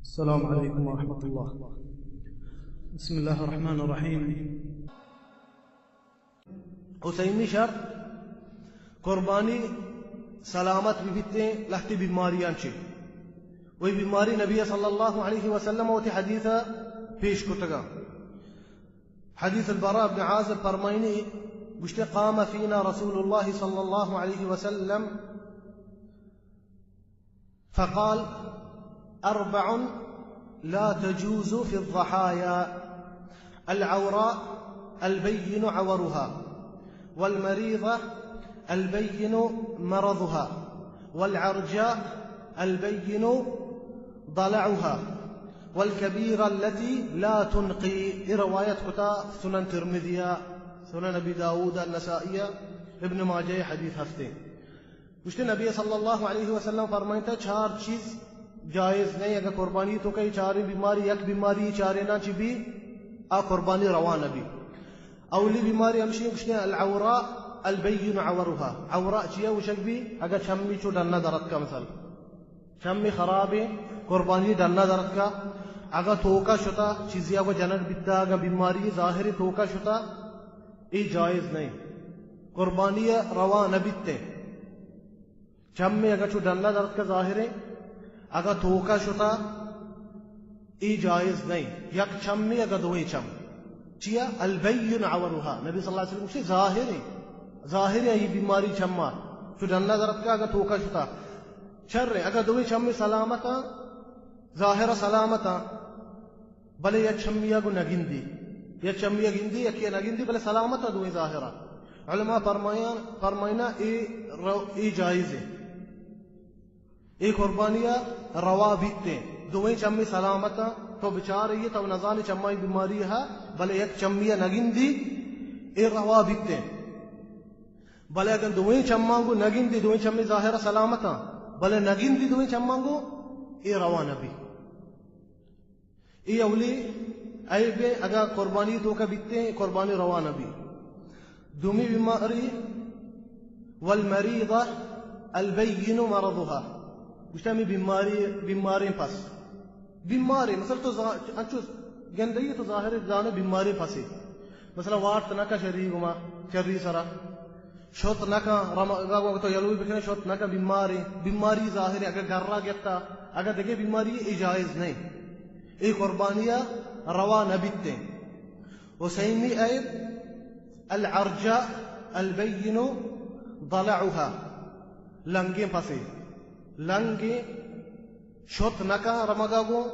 السلام علیکم ورحمۃ اللہ۔ بسم اللہ الرحمن الرحیم۔ حسینی شرط، قربانی سلامت بہ بیتیں لہتی بیماریاں چہ۔ وہی بیماری نبی صلی اللہ علیہ وسلم وتی حدیث پیش کتگا۔ حدیث البراء بن عازب فرمائنی، گوشتے، قام فینا رسول اللہ صلی اللہ علیہ وسلم فقال: أربع لا تجوز في الضحايا: العوراء البين عورها، والمريضة البين مرضها، والعرجاء البين ضلعها، والكبيرة التي لا تنقي. اے روایت کتا سنن ترمذی، سنن ابی داؤد، النسائی، ابن ماجہ حدیث ہستے۔ گوشتے نبی صلی اللہ علیہ وسلم فرمائنتا، چار چیز جائز نہیں، اگر قربانی توکا اے چاریں بیماری، یک بیماری اے چاریناں چہ بی، آ قربانی روا نہ بی۔ اولی بیماری ہمشی، گوشتے العوراء البین عورها۔ عوراء چیا گوشگ بی؟ اگر چمی چو ڈنا درتکا، مثلا چمی خرابیں، قربانی ڈنا درتکا، اگر توکا شتا، چیزی اگر جنگ بیتا، اگر بیماری ظاہر توکا شتا، اے جائز نہیں، قربانی روا نہ بیتے۔ چمے اگاں چو ڈنا درتکا ظاہریں، اگاں توکا شتا، اے جائز نہیں۔ یک چمے اگاں دوئیں چم۔ چیا؟ البین عورها۔ نبی صلی اللہ علیہ وسلم گوشتی ظاہریں، ظاہریں اے بیماری چما، چو ڈنا درتکا اگاں توکا شتا۔ شریں، اگاں دوئیں چمے سلامتاں، ظاہر سلامتاں، بلے یک چمیا گو نگندی، یک چمیا گندی، یکیا نگندی، بلے سلامت دوئیں ظاہرا۔ علماء فرمائیاں، فرمائنا اے رو-، اے جائز ہے۔ اے قربانیا روا بیتے۔ دوئیں چمی سلامتا، تو بچار یہ تو نزانی چمائی بیماری ہے، بلے یک چمیا نگندی، اے روا بیتے۔ بلے اگر دوئیں چماں گو نگندی، دوئیں چمی ظاہرا سلامتا، بلے نگندی دوئیں چماں گو، اے روا نبی۔ اے اولی عیب ایں، اگاں قربانی توکا بیتے، قربانی روا نہ بی۔ دومی بیماری، والمریضة البین مرضها، گوشتا ہمیں بیماری، بیماریں پس، بیماریں، مثلا تو زا-، انچو گندگی تو ظاہر زانے بیماریں پسے، مثلا وارت نہ کا شری گما، شری سرا شت نہ کن، رمگا گوں تو یلوی بکنے شت نہ کن، بیماریں، بیماری ظاہر ہے، اگر گرا گتا، اگر دگے بیماری، اے جائز نہیں، اے قربانیا روا نہ بیتے۔ حسینی عیب، العرجاء البین ضلعها، لنگیں پسے، لنگیں شت نہ کن رمگا گوں،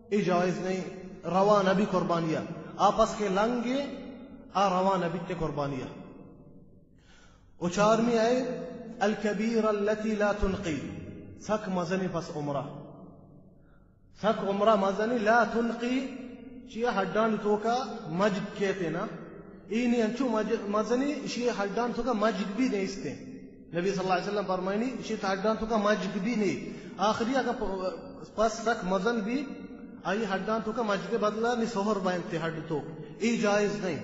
اے جائز نہیں، روا نہ بی قربانیا۔ آ پس کہ لنگیں، آ روا نہ بیتے قربانیا۔ و چارمی اے الکبیرة التی لا تنقی، سک مزنی پس عمرہ، سک عمرہ مزنی، لا تنقی، چیا ہڈانی توکا مجگ کیتے نا، اینی انچو مج-، مزنی، اشی ہڈان توکا مجگ بھی نیستے۔ نبی صلی اللہ علیہ وسلم فرمائنی، اشی ہڈان توکا مجگ بھی نہیں۔ آخری اگر پ-، پس سک مزن بھی، آئی ہڈان توکا مجگ بدلا نی سہر بینتے ہڈ توک۔ اے جائز نہیں۔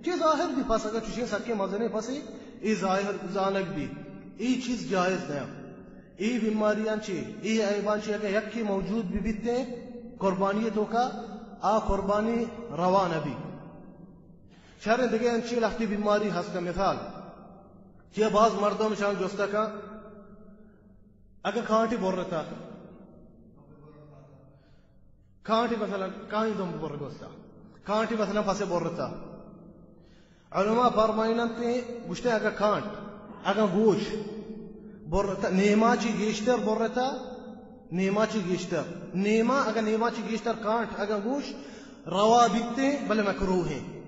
کہ ظاہر بھی پس اگر چوشیں سکے مزنے پسے، اے ظاہر زانگ بھی۔ اے چیز جائز نہیں۔ اے بیماریاں چے، اے عیباں چے اگر یکی موجود بھی بیتے قربانی توکا، آ قربانی روا نہ بی۔ شر دگہ انچی لہتی بیماری ہست، مثال، کہ باز مردم شان جستا کن، اگر کانٹی برتا، کانٹی مثلا کائیں دم بر گوستا، کانٹی مثلا پسے برتا۔ علماء فرمائننت، گوشتے اگا کانٹ، اگا گوش برتا، نیما چی گیشتر برتا، نیما چی گیشتر، نیما، اگا نیما چی گیشتر کانٹ، اگا گوش روا بیتے، بلے مکروہ ہیں۔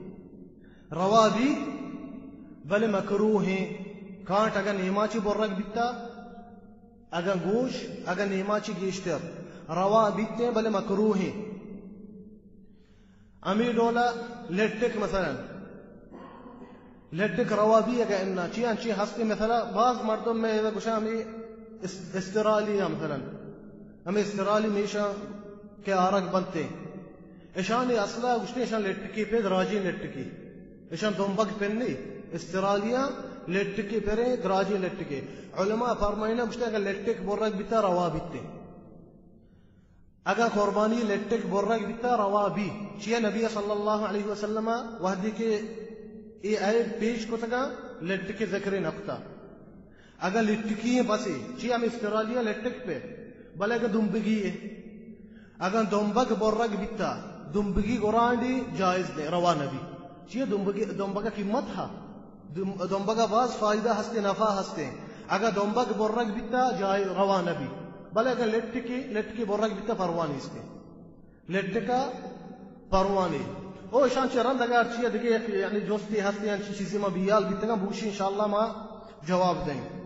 روا بی، بلے مکروہ ہیں۔ کانٹ اگا نیما چی برگ بیتا، اگاں گوش، اگاں نیما چی گیشتر روا بیتیں، بلے مکروہیں۔ ہمے ڈولا لٹک مثلا، لٹک روا بی اگاں انا، چی انچی ہستی مثلا، باز مردم میں ادا گوشاں ہمے اس-، استرالی ہم مثلا، ہمے استرالی میشاں کہ آرگ بنتے۔ اشانی اصلا گوشتے اشان لٹکی پہ دراجیں لٹکی۔ اشان دمبگ پنی، استرالیا لٹکی پریں، دراجیں لٹکی۔ علماء فرمائنا گوشتے اگر لٹک برگ بیتا روا بیتے۔ اگاں قربانی لٹک برگ بیتا، روا بی۔ چیا؟ نبی صلی اللہ علیہ وسلم وہدے کہ اے عیب پیش کتگا، لٹک ذکر نہ کتا۔ اگاں لٹکی ایں بس اے، چیا؟ ہمے استرالیا لٹک پہ، بلے اگاں دمبگی اے، اگاں دمبگ برگ بیتا، دمبگی گرانڈی جائز نے، روا نہ بی۔ چیا؟ دمبگی، دمبگا قیمت ہا، دم-، دمبگا باز فائدہ ہستے، نفع ہستے۔ اگاں دمبگ برگ بیتا، جائز، روا نہ بی۔ بلے اگاں لٹکی، لٹکی برگ بیتا، پرواہ نیستے۔ لٹکا پرواہ نے۔ او اشان چہ رند اگاں ہرچی دگہ یک، یعنی جستے ہستے، انچی چیزے ما بیال بیتگاں، بوشی انشاءاللہ ما جواب دیں۔